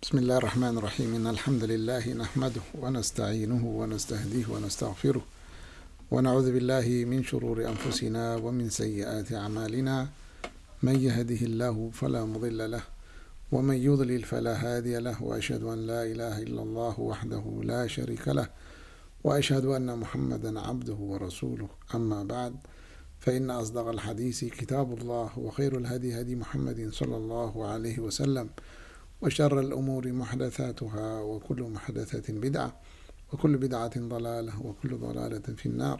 بسم الله الرحمن الرحيم. إن الحمد لله نحمده ونستعينه ونستهديه ونستغفره، ونعوذ بالله من شرور أنفسنا ومن سيئات أعمالنا. من يهده الله فلا مضل له، ومن يضلل فلا هادي له، وأشهد أن لا إله إلا الله وحده لا شريك له، وأشهد أن محمدا عبده ورسوله. أما بعد، فإن أصدق الحديث كتاب الله، وخير الهدي هدي محمد صلى الله عليه وسلم، وشر الأمور محدثاتها، وكل محدثة بدعة، وكل بدعة ضلالة، وكل ضلالة في النار.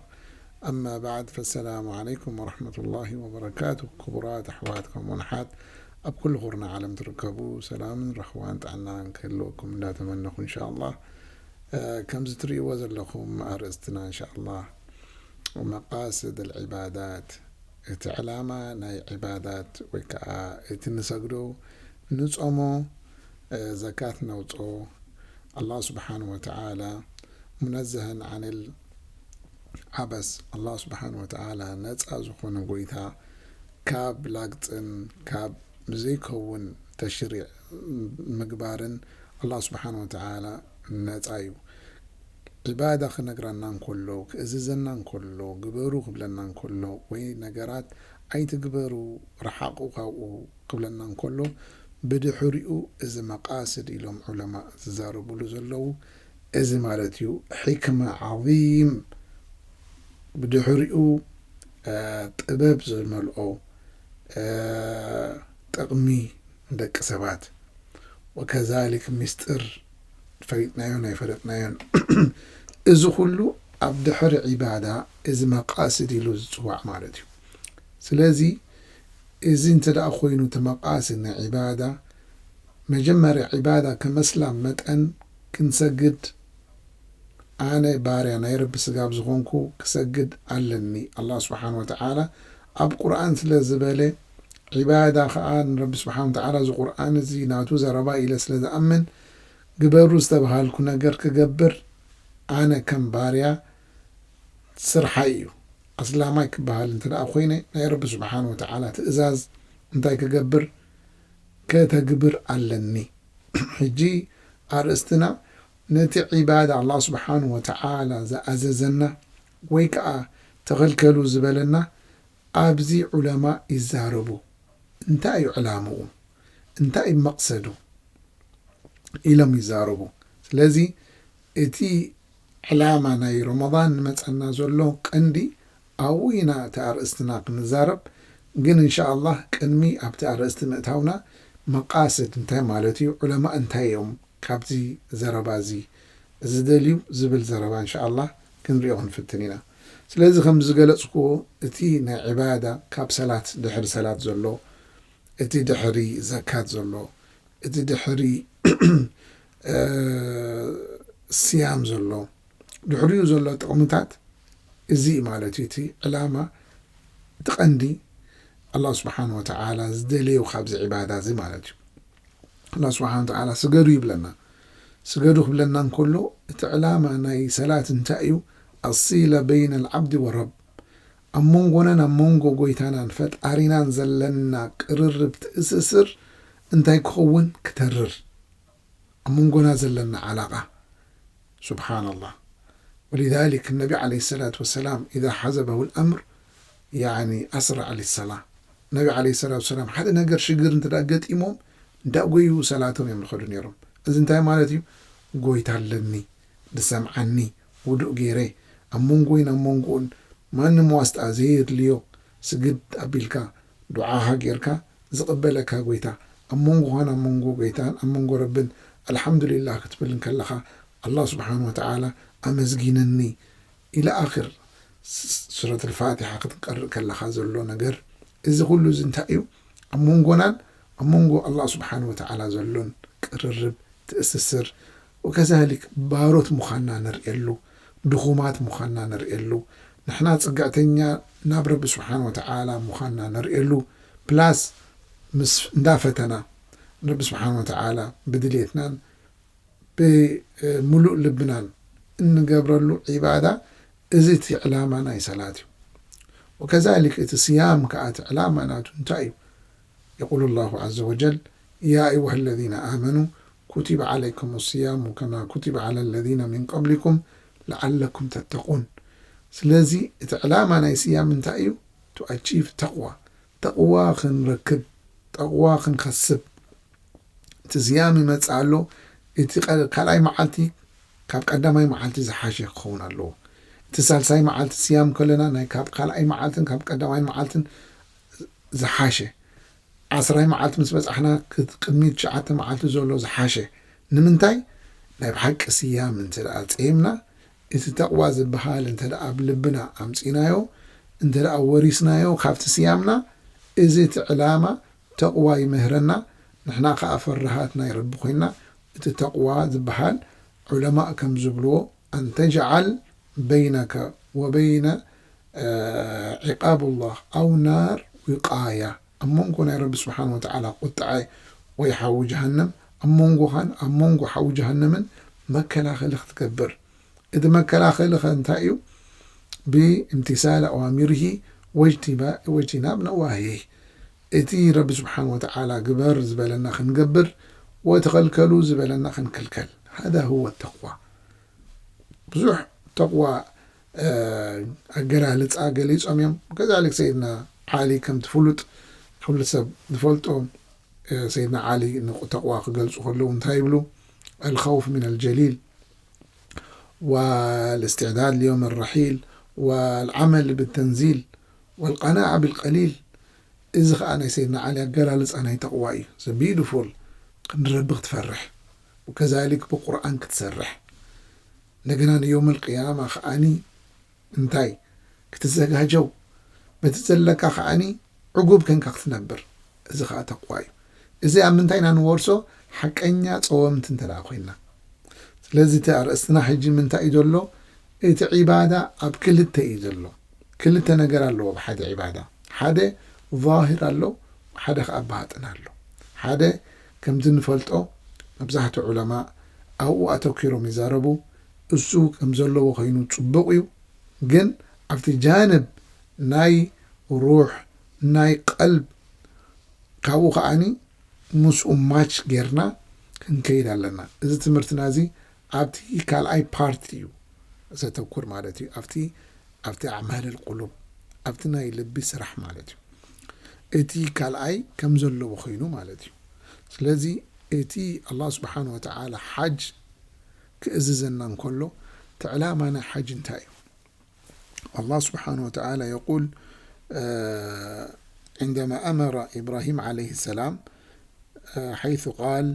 أما بعد، فالسلام عليكم ورحمة الله وبركاته. ክቡራት ኣሕዋት ከምኡውን ኣሓት ኣብ ኩሉ ኩርናዕ ዓለም ትርከቡ፣ ሰላምን ረኽዋን ጥዕናን ክህልወኩም እንዳተመነኹ፣ እንሻ ኣላህ፣ እ፣ ከምዚ ትርእይዎ ዘለኹም ኣርእስትና፣ እንሻ ኣላህ፣ መቃስድ ኣልዒባዳት፣ እቲ ዕላማ ናይ ዒባዳት ወይ ከዓ እቲ ንሰግዶ፣ ንጾሞ፣ እ፣ ዘካት ነውጾ፣ ኣላህ ስብሓን ወተዓላ ሙነዘህን ዓንል ዓበስ፣ ኣላህ ስብሓን ወተዓላ ነፃ ዝኾነ ጎይታ፣ ካብ ላግፅን ካብ ዘይከውን ተሽሪዕ ምግባርን ኣላህ ስብሓን ወተዓላ ነፃ እዩ። ዒባዳ ክነግረና እንከሎ፣ ክእዝዘና እንከሎ፣ ግበሩ ክብለና እንከሎ፣ ወይ ነገራት ኣይትግበሩ፣ ርሓቑ ካብኡ ክብለና እንከሎ፣ ብድሕሪኡ እዚ መቃስድ ኢሎም ዑለማ ዝዛረብሉ ዘለዉ፣ እዚ ማለት እዩ። ሕክማ ዓዚም፣ ብድሕሪኡ፣ እ፣ ጥበብ ዝመልኦ፣ እ፣ ጥቕሚ ንደቂ ሰባት፣ ወከዛሊክ ምስጢር ፈሊጥናዮን ኣይፈለጥናዮን፣ እዚ ኩሉ ኣብ ድሕሪ ዒባዳ፣ እዚ መቃስድ ኢሉ ዝጽዋዕ ማለት እዩ። ስለዚ፣ እዚ እንተ ደኣ ኮይኑ እቲ መቃስድ ናይ ዒባዳ፣ መጀመርያ ዒባዳ ከም ኣስላም መጠን ክንሰግድ፣ ኣነ ባርያ ናይ ረቢ ስጋብ ዝኾንኩ ክሰግድ ኣለኒ። ኣላህ ስብሓን ወተዓላ ኣብ ቁርኣን ስለ ዝበለ፣ ዒባዳ ኸዓ ንረቢ ስብሓን ወተዓላ እዚ ቁርኣን እዚ ናቱ ዘረባ ኢለ ስለ ዝኣምን፣ ግበሩ ዝተብሃልኩ ነገር ክገብር ኣነ ከም ባርያ ስርሓይ እዩ። ኣስላማይ ክበሃል እንተ ደኣ ኮይነ፣ ናይ ረቢ ስብሓን ወተዓላ ትእዛዝ እንታይ ክገብር? ከተግብር ኣለኒ። ሕጂ ኣርእስትና ነቲ ዒባዳ ኣላህ ስብሓን ወተዓላ ዝኣዘዘና ወይ ከዓ ተኸልከሉ ዝበለና ኣብዚ ዑለማ ይዛረቡ። እንታይ እዩ ዕላምኡ? እንታይ እዩ መቕሰዱ? ኢሎም ይዛረቡ። ስለዚ እቲ ዕላማ ናይ ረመዳን ንመጸና ዘሎ ቀንዲ ኣብኡ ኢና እቲ ኣርእስትና ክንዛረብ። ግን እንሻ ኣላህ ቅድሚ ኣብቲ ኣርእስቲ ምእታውና መቃስድ እንታይ ማለት እዩ? ዑለማ እንታይ እዮም ካብዚ ዘረባ እዚ ዝደልዩ ዝብል ዘረባ እንሻ ኣላህ ክንሪኦ ክንፍትን ኢና። ስለዚ ከም ዝገለጽኩዎ እቲ ናይ ዕባዳ ካብ ሰላት ድሕሪ ሰላት ዘሎ፣ እቲ ድሕሪ ዘካት ዘሎ፣ እቲ ድሕሪ፣ እ፣ ስያም ዘሎ፣ ድሕሪኡ ዘሎ ጥቕምታት እዚ እዩ ማለት እዩ። እቲ ዕላማ፣ እቲ ቀንዲ ኣላህ ስብሓን ወተዓላ ዝደለዩ ካብዚ ዕባዳ እዚ ማለት እዩ። ኣላህ ስብሓን ወተዓላ ስገዱ ይብለና። ስገዱ ክብለና እንከሎ፣ እቲ ዕላማ ናይ ሰላት እንታይ እዩ? ኣሲላ በይነ ልዓብዲ ወረብ፣ ኣብ መንጎናን ኣብ መንጎ ጎይታናን ፈጣሪናን ዘለና ቅርርብ ትእስስር እንታይ ክኸውን? ክተርር። ኣብ መንጎና ዘለና ዓላቓ። ሱብሓነላህ። ወሊዛሊክ ነቢ ዓለይሂ ሰላቱ ወሰላም ኢዛ ሓዘበሁ ልኣምር፣ ያዕኒ፣ ኣስረዐ ሊሰላ። ነቢ ዓለይሂ ሰላቱ ወሰላም ሓደ ነገር ሽግር እንተ ደኣ ገጢሞም፣ እንዳጎዩ ሰላቶም እዮም ዝኸዱ ነይሮም። እዚ እንታይ ማለት እዩ? ጎይታ ኣለኒ፣ ዝሰምዓኒ፣ ውዱእ ገይረ፣ ኣብ መንጎይን ኣብ መንጎኡን ማንም ዋስጣ ዘየድልዮ፣ ስግድ ኣቢልካ፣ ዱዓኻ ጌርካ ዝቕበለካ ጎይታ፣ ኣብ መንጎኻን ኣብ መንጎ ጎይታን፣ ኣብ መንጎ ረብን ኣልሓምዱሊላህ ክትብል እንከለኻ፣ ኣላህ ስብሓን ወተዓላ ኣመስጊነኒ ኢለ ኣኽር ስ-፣ ሱረት ኣልፋቲሓ ክትቀርእ ከለኻ ዘሎ ነገር፣ እዚ ኩሉ እዚ እንታይ እዩ? ኣብ መንጎናን ኣብ መንጎ ኣላህ ስብሓን ወተዓላ ዘሎን ቅርርብ፣ ትእስስር፣ ወከዛሊክ ባሮት ምዃንና ነርእየሉ፣ ድኹማት ምዃንና ነርእየሉ፣ ንሕና ጽግዕተኛ ናብ ረቢ ስብሓን ወተዓላ ምዃንና ነርእየሉ፣ ፕላስ ምስ እንዳፈተና ንረቢ ስብሓን ወተዓላ ብድልየትናን ብምሉእ ልብናን እንገብረሉ ዒባዳ፣ እዚ እቲ ዕላማ ናይ ሰላት እዩ። ወከዛሊክ እቲ ስያም ከኣ እቲ ዕላማ ናቱ እንታይ እዩ? የቁሉ ላሁ ዐዘ ወጀል፣ ያ ኣዩሃ ለዚነ ኣመኑ፣ ኩ كتب عليكم الصيام كما كتب على الذين من قبلكم لعلكم تتقون። ስለዚ እቲ ዕላማ ናይ ስያም እንታይ እዩ? To achieve ተቕዋ። ተቕዋ ክንረክብ፣ ተቕዋ ክንከስብ። እቲ ስያም ይመጽእ ኣሎ። እቲ ቀ-፣ ካልኣይ መዓልቲ ካብ ቀዳማይ መዓልቲ ዝሓሸ ክኸውን ኣለዎ። እቲ ሳልሳይ መዓልቲ ስያም ከለና ናይ ካብ ካልኣይ መዓልትን ካብ ቀዳማይ መዓልትን ዝሓሸ፣ ዓስራይ መዓልቲ ምስ በጻሕና ክት-፣ ቅድሚ ትሽዓተ መዓልቲ ዘሎ ዝሓሸ። ንምንታይ? ናይ ብሓቂ ስያም እንተ ደኣ ጸይምና፣ እቲ ተቕዋ ዝበሃል እንተ ደኣ ኣብ ልብና ኣምጺእናዮ፣ እንተ ደኣ ወሪስናዮ ካብቲ ስያምና፣ እዚ እቲ ዕላማ ተቕዋ ይምህረና፣ ንሕና ከኣ ፈራሃት ናይ ረቢ ኮይንና፣ እቲ ተቕዋ ዝበሃል ዑለማእ ከም ዝብልዎ፣ أن تجعل بينك وبين، እ፣ عقاب الله أو نار وقاية። ኣብ መንጎ ናይ ረቢ ስብሓን ወተዓላ ቁጥዐ ወይ ሓዊ ጀሃነም፣ ኣብ መንጎኻን ኣብ መንጎ ሓዊ ጀሃነምን መከላኸሊ ክትገብር። እቲ መከላኸሊ ኸ እንታይ እዩ? ብእምትሳል ኣዋሚርሂ ወጅቲባ-፣ ወጅቲናብ ነዋሂ። እቲ ረቢ ስብሓን ወተዓላ ግበር ዝበለና ክንገብር፣ ወተኸልከሉ ዝበለና ክንክልከል። ሃዛ ሁወ ተቕዋ። ብዙሕ ተቕዋ፣ እ፣ ኣገላልጻ ገሊጾም እዮም። ከዛሊክ ሰይድና ዓሊ ከምቲ ፍሉጥ፣ ኩሉ ሰብ ዝፈልጦ፣ እ፣ ሰይድና ዓሊ ንተቕዋ ክገልጹ ከለዉ እንታይ ይብሉ? الخوف من الجليل والاستعداد ليوم الرحيل والعمل بالتنزيل والقناعة بالقليل። እዚ ኸኣ ናይ ሰይድና ዓሊ ኣገላልጻ ናይ ተቕዋ እዩ። So beautiful፣ ንረቢ ክትፈርሕ፣ ወከዛሊክ ብቁርኣን ክትሰርሕ፣ እንደገና ንዮም ኣልቅያማ ኸኣኒ እንታይ ክትዘጋጀው፣ በቲ ዘለካ ኸኣኒ ዕጉብ ከንካ ክትነብር። እዚ ኸኣ ተቕዋ እዩ። እዚ ኣብ ምንታይ ኢና ንወርሶ? ሓቀኛ ጸወምቲ እንተ ደኣ ኮይንና። ስለዚ እቲ ኣርእስትና ሕጂ ምንታይ እዩ ዘሎ? እቲ ዒባዳ ኣብ ክልተ እዩ ዘሎ። ክልተ ነገር ኣለዎ ኣብ ሓደ ዒባዳ። ሓደ ዛሂር ኣሎ፣ ሓደ ኸኣ ባጥን ኣሎ። ሓደ ከምቲ ንፈልጦ መብዛሕትኡ ዑለማ ኣብኡ ኣተኲሮም ይዛረቡ። እሱ ከም ዘለዎ ኮይኑ ጽቡቕ እዩ፣ ግን ኣብቲ ጃንብ ናይ ሩሕ፣ ናይ ቀልብ፣ ካብኡ ኸኣኒ ምስኡ ማች ጌርና ክንከይድ ኣለና። እዚ ትምህርትና እዚ ኣብቲ ካልኣይ ፓርት እዩ ዘተኩር ማለት እዩ። ኣብቲ፣ ኣብቲ ኣዕማል ቁሉብ፣ ኣብቲ ናይ ልቢ ስራሕ ማለት እዩ። እቲ ካልኣይ ከም ዘለዎ ኮይኑ ማለት እዩ። ስለዚ እቲ ኣላህ ስብሓን ወተዓላ ሓጅ ክእዝዘና እንከሎ፣ እቲ ዕላማ ናይ ሓጅ እንታይ እዩ? الله سبحانه وتعالى يقول، آه، عندما أمر إبراهيم عليه السلام، آه، حيث قال: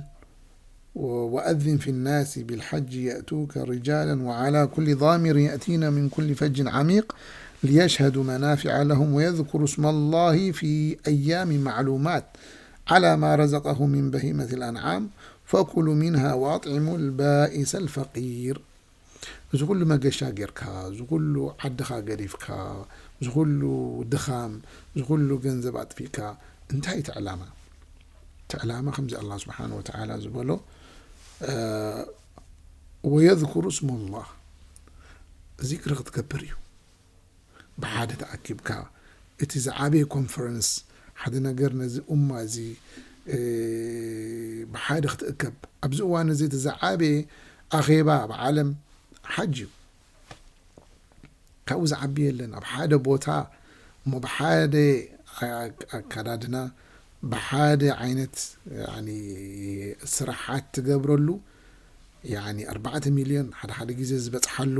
"و-، وأذن في الناس بالحج يأتوك رجالا وعلى كل ضامر يأتين من كل فج عميق ليشهدوا منافع لهم ويذكروا اسم الله في أيام معلومات على ما رزقهم من بهيمة الأنعام فكلوا منها وأطعموا البائس الفقير." እዚ ኩሉ መገሻ ጌርካ፣ እዚ ኩሉ ዓድኻ ገዲፍካ፣ እዚ ኩሉ ድኻም፣ እዚ ኩሉ ገንዘብ ኣጥፊእካ፣ እንታይ እቲ ዕላማ? እቲ ዕላማ ከምዚ ኣላህ ስብሓን ወተዓላ ዝበሎ፣ እ፣ "ወየዝኩሩ ስመላህ", ዚክሪ ክትገብር እዩ። ብሓደ ተኣኪብካ፣ እቲ ዝዓበየ ኮንፈረንስ፣ ሓደ ነገር ነዚ ኡማ እዚ፣ እ፣ ብሓደ ክትእከብ፣ ኣብዚ እዋን እዚ እቲ ዝዓበየ ኣኼባ ኣብ ዓለም ሓጅ እዩ። ካብኡ ዝዓቢ የለን። ኣብ ሓደ ቦታ እሞ ብሓደ ኣ-፣ ኣከዳድና፣ ብሓደ ዓይነት፣ ያኒ፣ ስራሓት ትገብረሉ፣ ያኒ፣ ኣርባዕተ ሚልዮን ሓደ ሓደ ግዜ ዝበጽሓሉ፣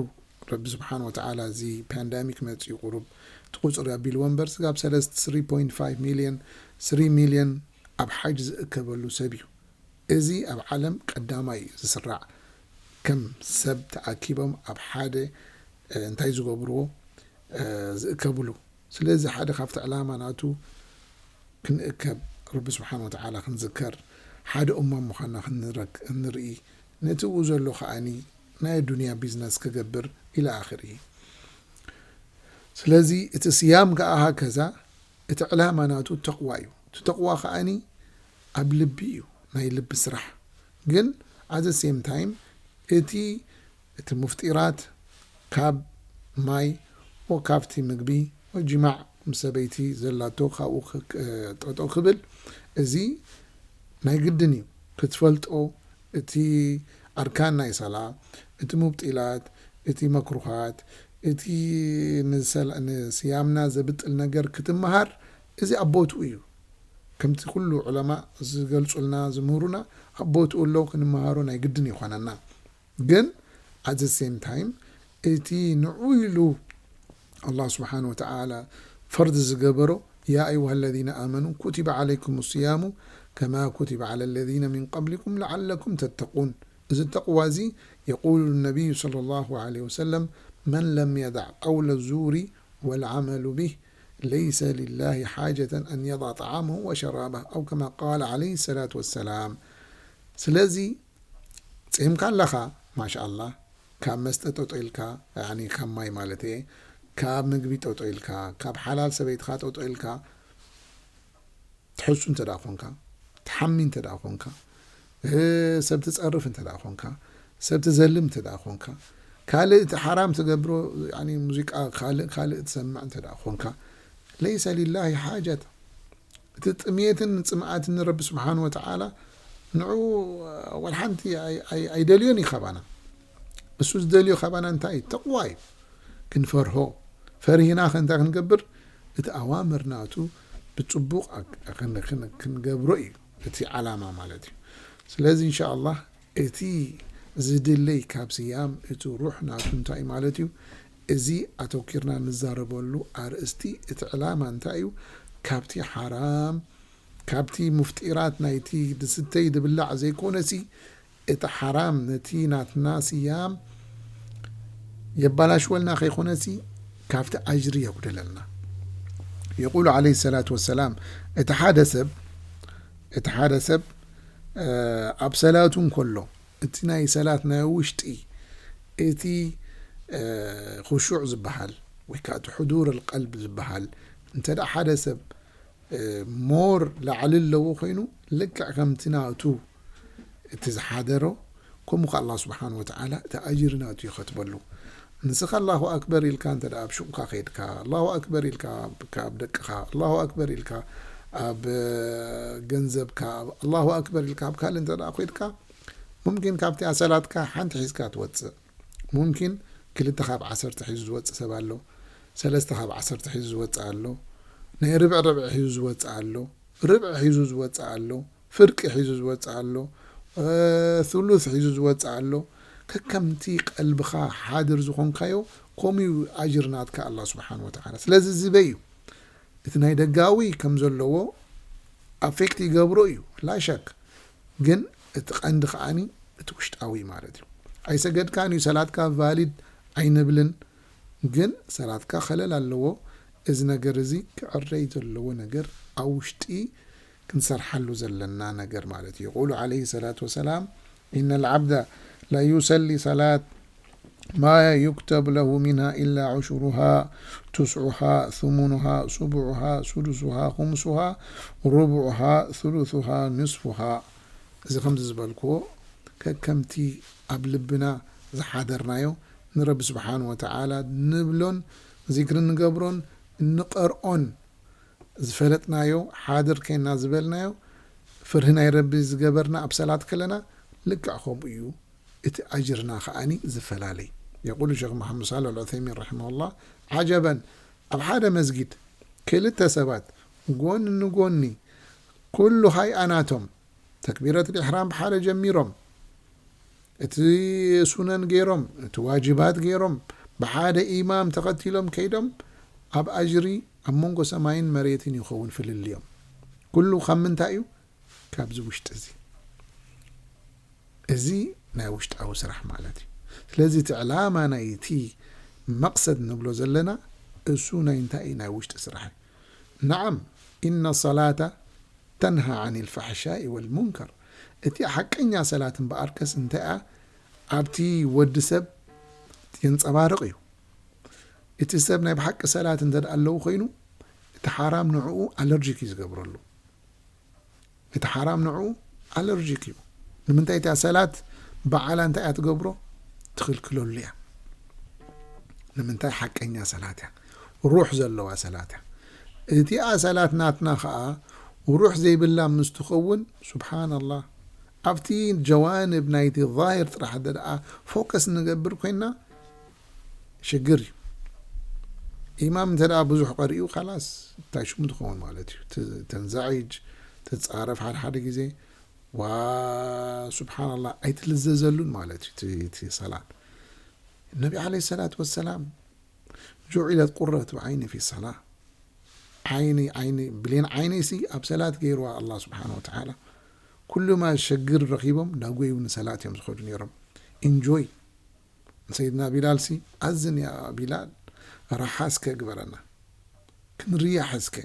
ረቢ ስብሓን ወተዓላ እዚ ፓንዳሚክ መጺኡ ቁሩብ እቲ ቁጽሪ ኣቢልዎ እምበር፣ ስጋብ ሰለስተ፣ ስሪ ፖይንት ፋይቭ ሚልዮን፣ ስሪ ሚልዮን ኣብ ሓጅ ዝእከበሉ ሰብ እዩ። እዚ ኣብ ዓለም ቀዳማይ እዩ ዝስራዕ። ከም ሰብ ተኣኪቦም ኣብ ሓደ፣ እ፣ እንታይ ዝገብርዎ፣ እ፣ ዝእከብሉ። ስለዚ ሓደ ካብቲ ዕላማ ናቱ ክንእከብ፣ ረቢ ስብሓን ወተዓላ ክንዝከር፣ ሓደ እማ ምዃንና ክንረክ-፣ ክንርኢ፣ ነቲ ብኡ ዘሎ ከኣኒ ናይ ኣዱንያ ቢዝነስ ክገብር ኢለ ኣኽር እዩ። ስለዚ እቲ ስያም ከኣ ሃከዛ፣ እቲ ዕላማ ናቱ ተቕዋ እዩ። እቲ ተቕዋ ከኣኒ ኣብ ልቢ እዩ፣ ናይ ልቢ ስራሕ። ግን at the same time እቲ፣ እቲ ሙፍጢራት ካብ ማይ ወካብቲ ምግቢ ወጅማዕ ምስ ሰበይቲ ዘላቶ ካብኡ ክ-፣ ክ-፣ ጠጠው ክብል፣ እዚ ናይ ግድን እዩ ክትፈልጦ፣ እቲ ኣርካን ናይ ሰላ፣ እቲ ሙብጢላት፣ እቲ መክሩሃት፣ እቲ ንሰላ-፣ ንስያምና ዘብጥል ነገር ክትመሃር፣ እዚ ኣብ ቦትኡ እዩ። ከምቲ ኩሉ ዑለማ ዝገልጹልና፣ ዝምህሩና፣ ኣብ ቦትኡ ኣሎ፣ ክንመሃሮ ናይ ግድን ይኾነና። ግን at the same time፣ እቲ ንዑ ኢሉ ኣላህ ስብሓን ወተዓላ ፈርድ ዝገበሮ፣ يا أيها الذين آمنوا كتب عليكم الصيام كما كتب على الذين من قبلكم لعلكم تتقون። እዚ ተቕዋ እዚ፣ يقول النبي صلى الله عليه وسلم: من لم يدع قول الزور والعمل به ليس لله حاجة أن يضع طعامه وشرابه، أو كما قال عليه الصلاة والسلام። ስለዚ ጺምካ ኣለኻ፣ ማሻኣላህ፣ ካብ መስተ ጠጦ ኢልካ፣ ያኒ ካብ ማይ ማለት እየ፣ ካብ ምግቢ ጠጦ ኢልካ፣ ካብ ሓላል ሰበይትኻ ጠጦ ኢልካ፣ ትሕሱ እንተ ደኣ ኾንካ፣ ትሓሚ እንተ ደኣ ኾንካ፣ እ፣ ሰብ ትጸርፍ እንተ ደኣ ኾንካ፣ ሰብ ትዘልም እንተ ደኣ ኾንካ፣ ካልእ እቲ ሓራም ትገብሮ፣ ያኒ ሙዚቃ ካልእ፣ ካልእ ትሰምዕ እንተ ደኣ ኾንካ፣ ለይሰ ሊላሂ ሓጀት። እቲ ጥሜትን ጽምኣትን ንረቢ ስብሓን ወተዓላ፣ ንዑ ወላ ሓንቲ ኣይ-፣ ኣይ-፣ ኣይደልዮን እዩ ካባና። እሱ ዝደልዮ ካባና እንታይ እዩ? ተቕዋ እዩ። ክንፈርሆ፣ ፈሪህና ከ እንታይ ክንገብር? እቲ ኣዋምር ናቱ ብጽቡቕ ኣክ-፣ ክን-፣ ክን-፣ ክንገብሮ እዩ እቲ ዓላማ ማለት እዩ። ስለዚ እንሻ ኣላህ እቲ ዝድለይ ካብ ስያም እቲ ሩሕ ናቱ እንታይ ማለት እዩ? እዚ ኣተኪርና ንዛረበሉ ኣርእስቲ፣ እቲ ዕላማ እንታይ እዩ? ካብቲ ሓራም፣ ካብቲ ሙፍጢራት ናይቲ ዝስተይ ዝብላዕ ዘይኮነሲ፣ እቲ ሓራም ነቲ ናትና ስያም የባላሽወልና ከይኮነሲ፣ ካብቲ ኣጅሪ የጉደለልና። የቁሉ ዓለይሂ ሰላቱ ወሰላም፣ እቲ ሓደ ሰብ፣ እቲ ሓደ ሰብ፣ እ፣ ኣብ ሰላቱ እንከሎ፣ እቲ ናይ ሰላት ናይ ውሽጢ፣ እቲ፣ እ፣ ኹሹዕ ዝበሃል፣ ወይ ከዓ እቲ ሕዱር ቀልብ ዝበሃል፣ እንተ ደኣ ሓደ ሰብ፣ እ፣ ሞር ላዕሊ ኣለዎ ኮይኑ፣ ልክዕ ከምቲ ናቱ እቲ ዝሓደሮ፣ ከምኡ ከኣ ኣላህ ስብሓን ወተዓላ እቲ ኣጅሪ ናቱ ይኸትበሉ። ንስኻ ኣላሁ ኣክበር ኢልካ እንተ ደኣ ኣብ ሹቕካ ከይድካ፣ ኣላሁ ኣክበር ኢልካ ኣብ፣ ካብ ደቅኻ፣ ኣላሁ ኣክበር ኢልካ ኣብ፣ እ፣ ገንዘብካ፣ ኣላሁ ኣክበር ኢልካ ኣብ ካልእ እንተ ደኣ ኮይድካ፣ ሙምኪን ካብቲኣ ሰላትካ ሓንቲ ሒዝካ ትወጽእ። ሙምኪን ክልተ ካብ ዓሰርተ ሒዙ ዝወጽእ ሰብ ኣሎ፣ ሰለስተ ካብ ዓሰርተ ሒዙ ዝወጽእ ኣሎ፣ ናይ ርብዕ ርብዕ ሒዙ ዝወጽእ ኣሎ፣ ርብዕ ሒዙ ዝወጽእ ኣሎ፣ ፍርቂ ሒዙ ዝወጽእ ኣሎ፣ እ፣ ثلث ሒዙ ዝወጽእ ኣሎ። ከከምቲ ቀልብኻ ሓድር ዝኾንካዮ፣ ከምኡ እዩ ኣጅር ናትካ ኣላህ ስብሓን ወተዓላ። ስለዚ ዝበይ እዩ። እቲ ናይ ደጋዊ ከም ዘለዎ ኣፌክት ይገብሮ እዩ፣ ላ ሸክ። ግን እቲ ቀንዲ ከኣኒ እቲ ውሽጣዊ ማለት እዩ። ኣይሰገድካን እዩ፣ ሰላትካ ቫሊድ ኣይንብልን፣ ግን ሰላትካ ኸለል ኣለዎ። እዚ ነገር እዚ ክዕረይ ዘለዎ ነገር ኣብ ውሽጢ ክንሰርሓሉ ዘለና ነገር ማለት እዩ። የቁሉ ዓለይሂ ሰላቱ ወሰላም፣ إن العبد ليصلي صلاة ما يكتب له منها إلا عشرها، تسعها، ثمنها، سبعها، سدسها، خمسها، ربعها، ثلثها، نصفها። እዚ ከምዚ ዝበልክዎ ከከምቲ ኣብ ልብና ዝሓደርናዮ ንረቢ ስብሓን ወተዓላ ንብሎን ዚክሪ ንገብሮን እንቐርኦን ዝፈለጥናዮ ሓድር ከይና ዝበልናዮ ፍርሂ ናይ ረቢ ዝገበርና ኣብ ሰላት ከለና ልክዕ ከምኡ እዩ። እቲ ኣጅርና ከኣኒ ዝፈላለይ። የቁሉ ሸኽ መሓመድ ሳልሕ ኣልዑሰይሚን ረሒመሁላህ፣ ዓጀበን፣ ኣብ ሓደ መስጊድ ክልተ ሰባት ጎኒ ንጎኒ ኩሉ ሃይኣናቶም ተክቢረት ልኢሕራም ብሓደ ጀሚሮም፣ እቲ ሱነን ገይሮም፣ እቲ ዋጅባት ገይሮም፣ ብሓደ ኢማም ተኸቲሎም ከይዶም፣ ኣብ ኣጅሪ ኣብ መንጎ ሰማይን መሬትን ይኸውን ፍልልዮም። ኩሉ ካብ ምንታይ እዩ? ካብዚ ውሽጢ እዚ። እዚ ናይ ውሽጣዊ ስራሕ ማለት እዩ። ስለዚ እቲ ዕላማ ናይቲ መቕሰድ ንብሎ ዘለና እሱ ናይ እንታይ እዩ? ናይ ውሽጢ ስራሕ እዩ። ነዓም፣ ኢነ ሰላተ ተንሃ ዓኒል ፋሕሻኢ ወልሙንከር። እቲ ሓቀኛ ሰላት እምበኣርከስ እንታይ እያ? ኣብቲ ወዲ ሰብ የንጸባርቕ እዩ። እቲ ሰብ ናይ ብሓቂ ሰላት እንተ ደኣ ኣለዎ ኮይኑ፣ እቲ ሓራም ንዕኡ ኣለርጂክ እዩ ዝገብረሉ። እቲ ሓራም ንዕኡ ኣለርጂክ እዩ። ንምንታይ? እታ ሰላት በዓላ እንታይ እያ ትገብሮ? ትኽልክለሉ እያ። ንምንታይ? ሓቀኛ ሰላት እያ። ሩሕ ዘለዋ ሰላት እያ። እቲኣ ሰላት ናትና ኸኣ ሩሕ ዘይብላ ምስ ትኸውን፣ ሱብሓነላህ፣ ኣብቲ ጀዋንብ ናይቲ ዛሂር ጥራሕ እንተ ደኣ ፎከስ ንገብር ኮይና ሽግር እዩ። ኢማም እንተ ደኣ ብዙሕ ቀሪኡ ካላስ እንታይ ሽሙ ትኸውን ማለት እዩ። ት-፣ ተንዘዒጅ፣ ትጻረፍ ሓደ ሓደ ግዜ። ዋ፣ ሱብሓነላህ፣ ኣይትልዘዘሉን ማለት እዩ እቲ፣ እቲ ሰላት። ነቢ ዓለይሂ ሰላቱ ወሰላም ጁዒለት ቁረቱ ዓይኒ ፊ ሰላ። ዓይኒ፣ ዓይኒ፣ ብሌን ዓይነይሲ ኣብ ሰላት ገይርዋ ኣላህ ስብሓነ ወተዓላ። ኩሉማ ሸግር ረኺቦም ናጎዩ ንሰላት እዮም ዝኸዱ ነይሮም። ኢንጆይ። ንሰይድና ቢላልሲ ኣዝን ያ ቢላል፣ ራሓ እስከ ግበረና። ክንርያሕ እስከ።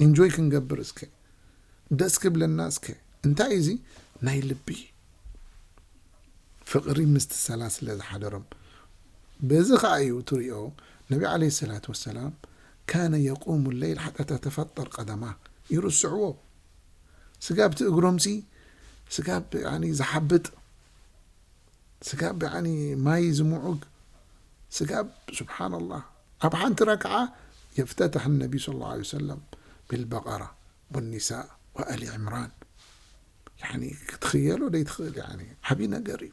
ኢንጆይ ክንገብር እስከ። ደስ ክብለና እስከ። እንታይ እዚ? ናይ ልቢ ፍቕሪ ምስቲ ሰላት ስለ ዝሓደሮም። በዚ ኸኣ እዩ ትሪኦ፣ ነቢ ዓለይሂ ሰላቱ ወሰላም፣ ካነ የቁሙ ለይል ሓታ ተተፈጠር ቀደማ። ይርስዕዎ። ስጋብ እቲ እግሮምሲ፣ ስጋብ፣ ያኒ፣ ዝሓብጥ፣ ስጋብ፣ ያኒ፣ ማይ ዝምዑግ፣ ስጋብ፣ ሱብሓነላህ። ኣብ ሓንቲ ረክዓ የፍተተሕ ነቢ ሰለላሁ ዐለይሂ ወሰለም ቢልበቀራ ወኒሳእ ወኣሊ ዕምራን። ያኒ፣ ክትኽየሎ ደይትኽእል፣ ያኒ፣ ዓብዪ ነገር እዩ።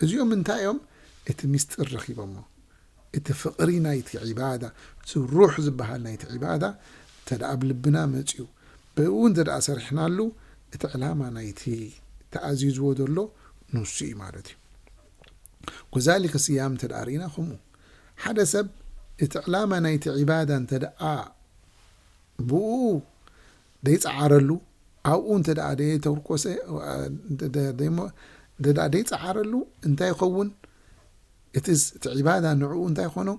እዚኦም እንታይ እዮም? እቲ ሚስጥር ረኺቦሞ። እቲ ፍቕሪ ናይቲ ዒባዳ፣ እቲ ሩሕ ዝበሃል ናይቲ ዒባዳ፣ እንተ ደኣ ኣብ ልብና መጺኡ፣ ብኡ እንተ ደኣ ሰሪሕናሉ፣ እቲ ዕላማ ናይቲ ተኣዚዝዎ ዘሎ ንሱ እዩ ማለት እዩ። ወዛሊከ ስያም እንተ ደኣ ርኢና ከምኡ። ሓደ ሰብ እቲ ዕላማ ናይቲ ዒባዳ እንተ ደኣ ብኡ ደይጸዓረሉ፣ ኣብኡ እንተ ደኣ ደየተርኮሰ፣ ደ-፣ ደ-፣ ደይሞ-፣ እንተ ደኣ ደይጸዓረሉ፣ እንታይ ይኸውን? እቲ ስ-፣ እቲ ዒባዳ ንዕኡ እንታይ ይኾኖ?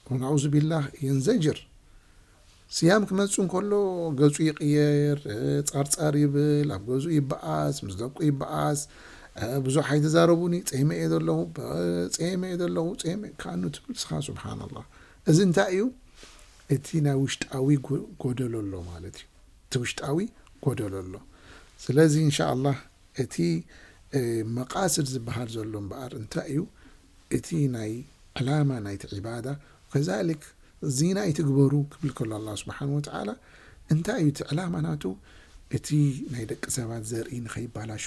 ወነዑዙ ቢላህ፣ የንዘጅር። ስያም ክመጽእ እንከሎ ገጹ ይቕየር፣ ጸርጸር ይብል፣ ኣብ ገዝኡ ይበኣስ፣ ምስ ደቁ ይበኣስ፣ ብዙሕ ኣይተዛረቡኒ፣ ጸይመ እየ ዘለኹ፣ ጸይመ እየ ዘለኹ፣ ጸይመ፣ ከኣኑ ትብል ንስኻ፣ ሱብሓነላህ። እዚ እንታይ እዩ? እቲ ናይ ውሽጣዊ ጎ-፣ ጎደሎ ኣሎ ማለት እዩ። እቲ ውሽጣዊ ጎደሎ ኣሎ። ስለዚ፣ እንሻኣላህ፣ እቲ፣ እ፣ መቃስድ ዝበሃል ዘሎ እምበኣር እንታይ እዩ? እቲ ናይ ዕላማ ናይቲ ዒባዳ፣ ከዛሊክ ዚና ኣይትግበሩ ክብል ከሎ ኣላህ ስብሓን ወተዓላ፣ እንታይ እዩ እቲ ዕላማ ናቱ? እቲ ናይ ደቂ ሰባት ዘርኢ ንኸይባላሾ፣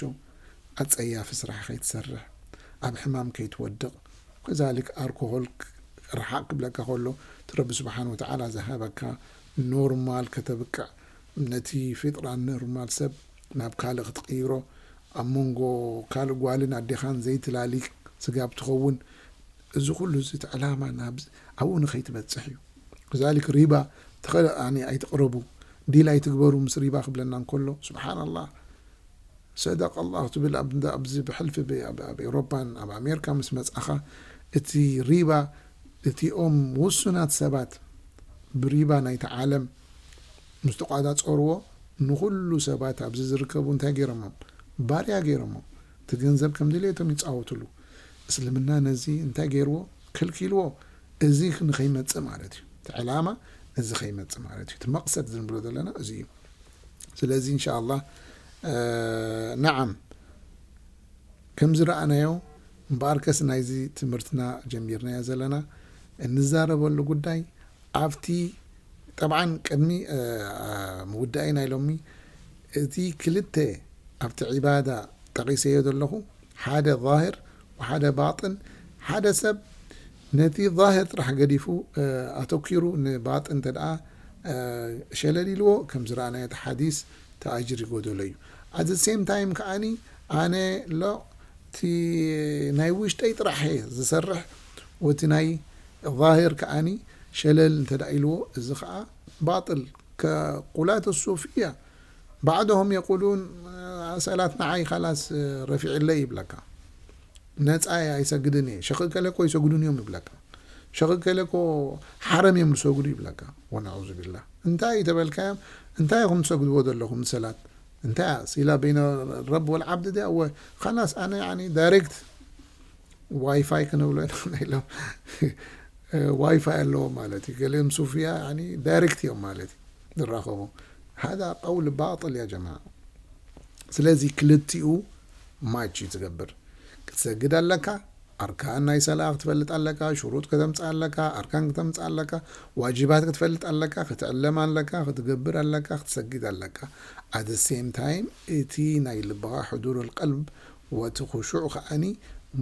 ኣጸያፊ ስራሕ ከይትሰርሕ፣ ኣብ ሕማም ከይትወድቕ፣ ከዛሊክ ኣልኮሆል ርሓቕ ክብለካ ከሎ፣ እቲ ረቢ ስብሓን ወተዓላ ዝሃበካ ኖርማል ከተብቅዕ፣ ነቲ ፊጥራ ኖርማል ሰብ ናብ ካልእ ክትቕይሮ፣ ኣብ መንጎ ካልእ ጓልን ኣዴኻን ዘይትላሊ ስጋብ ትኸውን፣ እዚ ኩሉ እዚ እቲ ዕላማ ናብ፣ ኣብኡ ንኸይትበጽሕ እዩ። ከዛሊክ ሪባ ተኸ-፣ ኣኒ ኣይትቕረቡ፣ ዲል ኣይትግበሩ ምስ ሪባ ክብለና እንከሎ፣ ስብሓንላህ፣ ሰደቀ ኣላህ ትብል ኣብ፣ ኣብዚ ብሕልፊ ብ-፣ ኣብ፣ ኣብ ኤውሮፓን ኣብ ኣሜሪካ ምስ መጻኻ፣ እቲ ሪባ፣ እቲኦም ውሱናት ሰባት ብሪባ ናይቲ ዓለም ምስ ተቋጻጸርዎ፣ ንኹሉ ሰባት ኣብዚ ዝርከቡ እንታይ ገይሮሞም? ባርያ ገይሮሞም። እቲ ገንዘብ ከም ድሌቶም ይጻወትሉ። እስልምና ነዚ እንታይ ገይርዎ? ከልኪልዎ። እዚ ንኸይመጽእ ማለት እዩ። እቲ ዕላማ እዚ ከይመጽእ ማለት እዩ። እቲ መቕሰድ ዝንብሎ ዘለና እዚ እዩ። ስለዚ፣ እንሻኣላህ፣ እ፣ ነዓም፣ ከም ዝረኣናዮ፣ እምበኣርከስ ናይዚ ትምህርትና ጀሚርናዮ ዘለና፣ እንዛረበሉ ጉዳይ ኣብቲ፣ ጠብዓን፣ ቅድሚ፣ እ፣ ምውዳእና ኢሎሚ፣ እቲ ክልተ ኣብቲ ዒባዳ ጠቒሰዮ ዘለኹ፣ ሓደ ዛሂር ወሓደ ባጥን፣ ሓደ ሰብ ነቲ ዛሂር ጥራሕ ገዲፉ፣ እ፣ ኣተኪሩ ንባጥን እንተ ደኣ፣ እ፣ ሸለል ኢልዎ፣ ከም ዝረኣናዮ እቲ ሓዲስ፣ እቲ ኣጅሪ ጎደሎ እዩ። At the same time ከኣኒ፣ ኣነ ሎ፣ እቲ ናይ ውሽጠይ ጥራሕ እየ ዝሰርሕ፣ ወቲ ናይ ዛሂር ከኣኒ ሸለል እንተ ደኣ ኢልዎ፣ እዚ ከኣ ባጥል፣ ከ-፣ ቁላት ሱፍያ፣ ባዕድሆም የቁሉን፣ እ፣ ሰላት ንዓይ ካላስ፣ እ፣ ረፊዕለይ ይብለካ። ነጻ እየ፣ ኣይሰግድን እየ። ሸኽ ከለ እኮ ይሰግዱን እዮም ይብለካ። ሸኽ ከለ እኮ ሓረም እዮም ዝሰግዱ ይብለካ። ወነዑዙ ቢላህ። እንታይ እዩ ተበልካዮም? እንታይ ኢኹም ትሰግድዎ ዘለኹም ሰላት? እንታይ እያ? ሲላ በይነ ረብ ወልዓብድ ድያ? እወ፣ ካላስ ኣነ፣ ያኒ፣ ዳይሬክት ዋይፋይ ክንብሎ ኢና ኢሎም። ዋይፋይ ኣለዎ ማለት እዩ። ገሊኦም ሱፍያ፣ ያኒ፣ ዳይሬክት እዮም ማለት እዩ ዝራኸቡ። ሃዛ ቀውል ባጥል ያ ጀማዓ። ስለዚ ክልቲኡ ማች እዩ ዝገብር። ክትሰግድ ኣለካ፣ ኣርካን ናይ ሰላእ ክትፈልጥ ኣለካ፣ ሽሩጥ ከተምጽእ ኣለካ፣ ኣርካን ከተምጽእ ኣለካ፣ ዋጅባት ክትፈልጥ ኣለካ፣ ክትዕለም ኣለካ፣ ክትገብር ኣለካ፣ ክትሰግድ ኣለካ። At the same time እቲ ናይ ልብኻ ሕዱር ቀልብ ወቲ ኹሹዕ ከኣኒ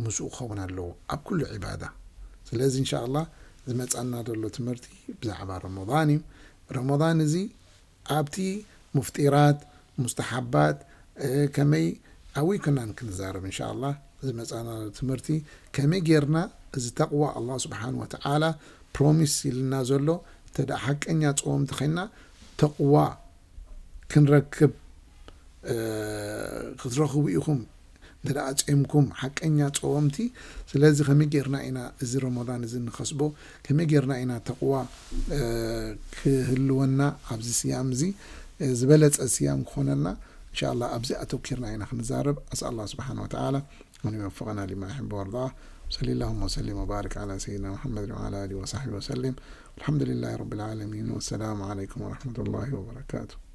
ምስኡ ክኸውን ኣለዎ ኣብ ኩሉ ዒባዳ። ስለዚ እንሻ ኣላህ ዝመጻና ዘሎ ትምህርቲ ብዛዕባ ረመዳን እዩ። ረመዳን እዚ ኣብቲ ሙፍጢራት፣ ሙስተሓባት፣ እ፣ ከመይ ኣብይ ኩናን ክንዛረብ እንሻ ኣላህ። ዝመጻና ትምህርቲ ከመይ ጌርና እዚ ተቕዋ ኣላህ ስብሓን ወተዓላ ፕሮሚስ ኢልና ዘሎ እንተ ደኣ ሓቀኛ ጸወምቲ ኸይና ተቕዋ ክንረክብ፣ እ፣ ክትረኽቡ ኢኹም እንተ ደኣ ጾምኩም ሓቀኛ ጸወምቲ። ስለዚ ከመይ ጌርና ኢና እዚ ረመዳን እዚ ንኸስቦ? ከመይ ጌርና ኢና ተቕዋ፣ እ፣ ክህልወና ኣብዚ ስያም እዚ፣ እ፣ ዝበለጸ ስያም ክኾነልና? እንሻ ኣላህ ኣብዚ ኣተኪርና ኢና ክንዛረብ። ኣስኣል ኣላህ ስብሓን ወተዓላ أن يوفقنا لما يحب ويرضاه. وصلى اللهم وسلم وبارك على سيدنا محمد وعلى آله وصحبه وسلم. الحمد لله رب العالمين، والسلام عليكم ورحمة الله وبركاته.